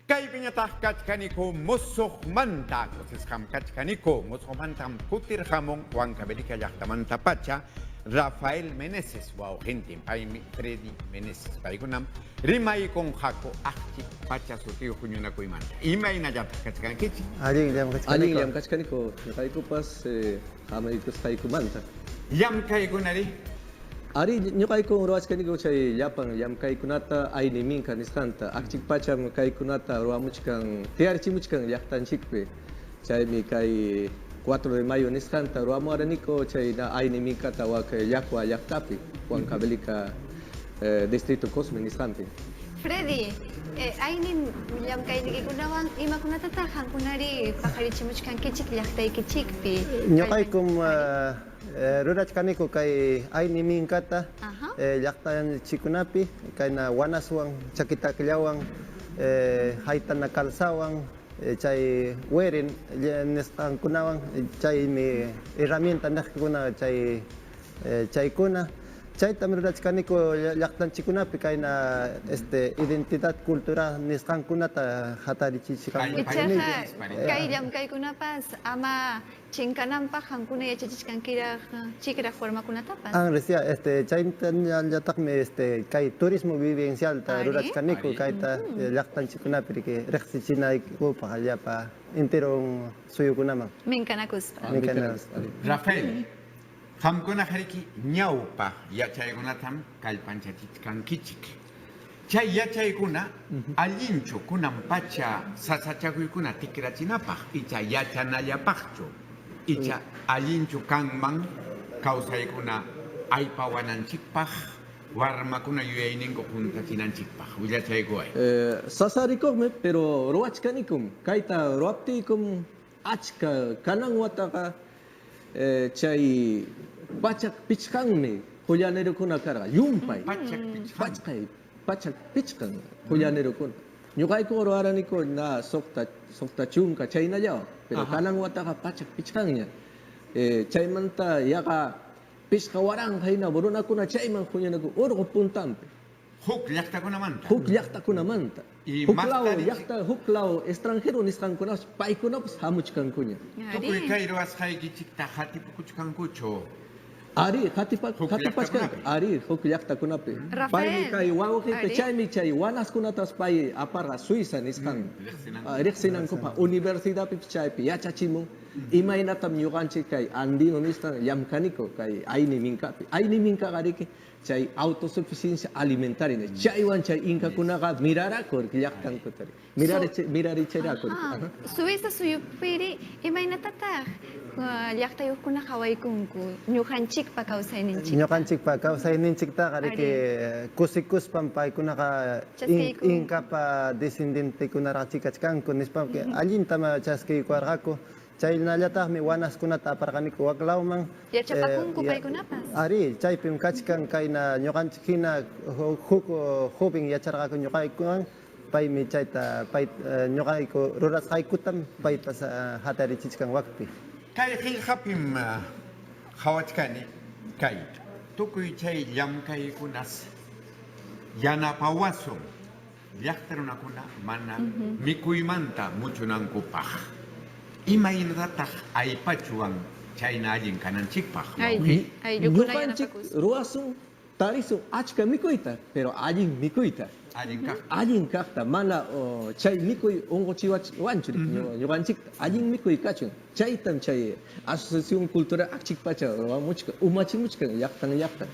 Kaypiñataq kachkaniku musuqmanta, kusisqam kachkaniku, musuqmantam kutirqamun Huancavelica llaqtamantapacha Rafael Meneses wawqintin, paymi Freddy Meneses. Paykunam rimaykunqaku Aqchi Pacha sutiyuq huñunakuymanta. Imaynallataq kachkankichik? Allinllam kachkaniku. Allinllam kachkaniku ñuqaykupas hamaykusqaykumanta. Llamkaykunari? Arí, ñuqaykum ruwachkaniku chay llapan llamkaykunata ayni minka nisqanta. Akchik pacham kaykunata ruwamuchkan, tiyarichimuchkan llaqtanchikpi. Chaymi kay 4 de mayo nisqanta ruwamuwaraniku chay ayni minkata wak Llaqwa llaqtapi, Huancavelica distrito Cosme nisqanpi. Freddy, ayni llamkaynikikunawan imakunatataq qamkunari paqarichimuchkankichik llaqtaykichikpi? Ñuqaykum rurachkaniku kay ayni minkata llaqtanchikkunapi, kayna wanaswan, chakitakllawan, haytana calzawan, chay werin nisqankunawan, chaymi herramienta niqkuna chay chaykuna. Chaytam rurachkaniku llaqtanchikkunapi kayna este identidad cultural nisqankunata hatarichichkanku. Ichaqa kay llamkaykunapas ama chinkananpaq qamkuna yachachichkankiraq chikraq warmakunatapas. Anresia, este chaytallataqmi este kay turismo vivencialta rurachkaniku kayta llaqtanchikkunapi riki riqsichinaykupaq llapa enteron suyukunaman. Minkanakuspa. Minkanakuspa. Rafael, qamkunaqariki ñawpa yachaykunatam kallpanchachichkankichik. Chay yachaykuna allinchu kunan pacha sasachakuykuna tikrachinapaq icha yachanallapaqchu? Icha allinchu kanman kawsaykuna aypawananchikpaq, warmakuna yuyayninku huntachinanchikpaq? Willachaykuway. Sasarikuqmi, pero ruwachkanikum. Kayta ruwaptiykum achka kanan wataqa chay 105 qullanirukuna karqa, llumpay. 105. 105 qullanirukuna. Ñuqayku ruwaraniku na 60 chaynallawan, pero kanan wataqa 105ña. Chaymanta yaqa 5000 hina runakuna chayman huñunaku urqu puntanpi. Huk llaqtakunamanta. Huk llaqtakunamanta. Huk law llaqta, huk law extranjero nisqankunapas paykunapas hamuchkankuña. Tukuy kay ruwasqaykichikta qatipukuchkankuchu? Arí, qatipachkanku. Arí, huk llaqtakunapi. Paymi kay wawqiyta, chaymi chay wanaskunatas pay aparqa Suiza nisqan riqsinankupaq universidadpipas chaypi yachachimun imaynatam ñuqanchik kay andino nisqan llamkaniku kay ayni minkapi. Ayni minkaqariki chay autosuficiencia alimentaria chaywan chay inkakunaqa miraraku llaqtankuta mirarichiraku. Suiza suyupiri imaynatataq llaqtayuqkuna qawaykunku ñuqanchikpa kawsayninchikta? Ñuqanchikpa kawsayninchiktaqa riki kusikuspam paykunaqa inkapa descendientekunaraqchi kachkanku nispam allintam chaskiykuwarqaku. Chaynallataqmi wanaskunata aparqaniku wak lawman. Yachapakunku paykunapas? Arí, chaypim kachkan kayna ñuqanchik hina huk joven yacharqaku ñuqaykuwan, paymi chayta pay ñuqayku rurasqaykutam paypas hatarichichkan wakpi. Kay qillqapim qawachkani kayta, tukuy chay llamkaykunas yanapawasun llaqta runakuna mana mikuymanta muchunankupaq. Imaynatataq aypachuwan chayna allin kananchikpaq, wawqiy? Ñuqanchik ruwasun, tarisun achka mikuyta, pero allin mikuyta. Allin kaqta. Allin kaqta, mana chay mikuy unquchiwanchu ñuqanchikta. Allin mikuy kachun. Chaytam chay Asociación Cultural Akchik Pacha ruwamuchkan, umachimuchkan llaqtan llaqtan.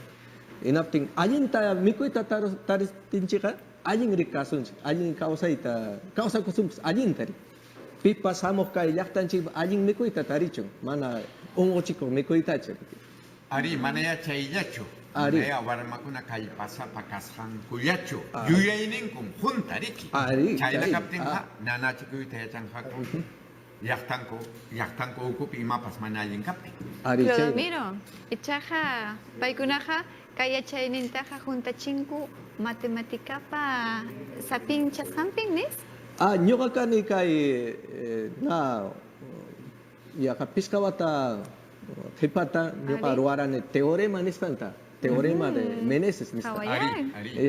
Hinaptin allinta mikuyta taristinchikqa allin rikasunchik, allin kawsayta kawsakusunpas allinta. Pipas hamuq kay llaqtanchikpi allin mikuyta tarichun, mana unquchikuq mikuytachu. Arí, manayá chayllachu, manayá warmakuna kallpasapa kasqankullachu, yuyayninkum hunta riki. Chayna kaptinqa nanachikuyta yachanqaku llaqtanku llaqtanku ukupi imapas mana allin kaptin. Clodomiro, ichaqa paykunaqa kay yachaynintaqa huntachinku matematicapa sapinchasqanpin, nis? Ah, ñuqa kani kay na yaqa pichqa wata qhipata ñuqa ruwarani teorema nisqanta. Teorema de Meneses nisqa.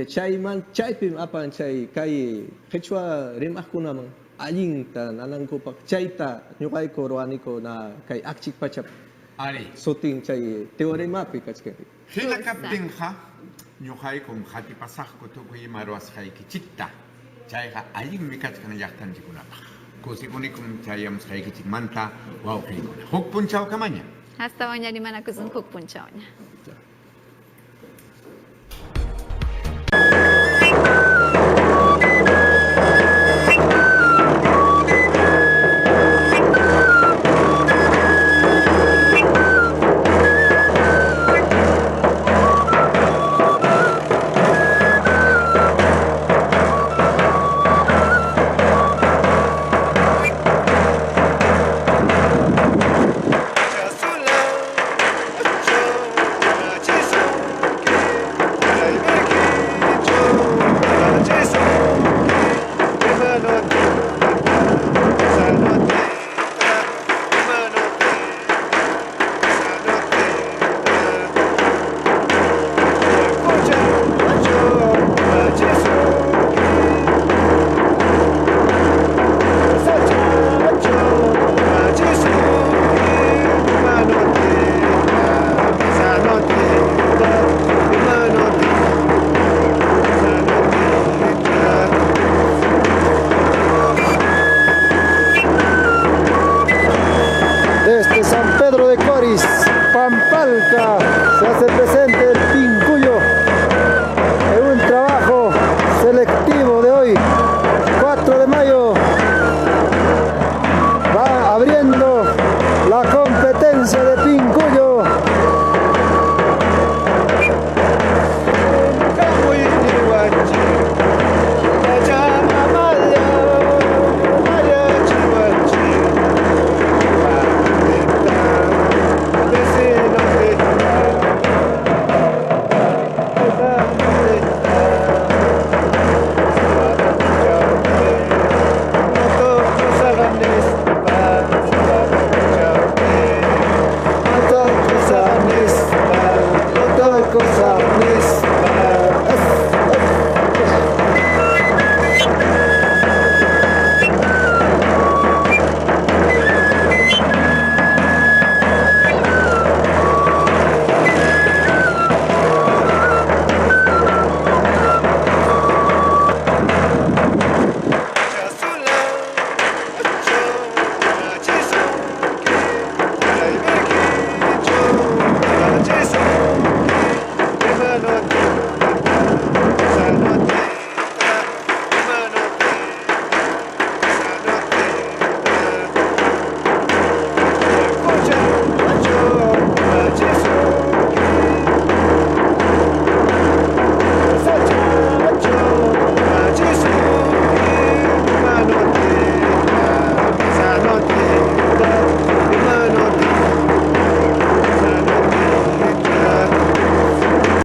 Chayman chaypim apan chay kay qhichwa rimaqkunaman allinta nanankupaq chayta ñuqayku ruwaniku na kay Akchik Pachap sutin chay teoremapi kachkan. Hina kaptinqa ñuqaykum qatipasaqku tukuy ima ruwasqaykichikta, chayqa allinmi kachkan llaqtanchikkunapaq. Kusikunikum chayamusqaykichikmanta wawqiykuna. Huk punchawkamaña. Astawanña rimanakusun huk punchawña. Desde San Pedro de Coris, Pampalca, se hace presente el Pincuyo en un trabajo selectivo de hoy, 4 de mayo.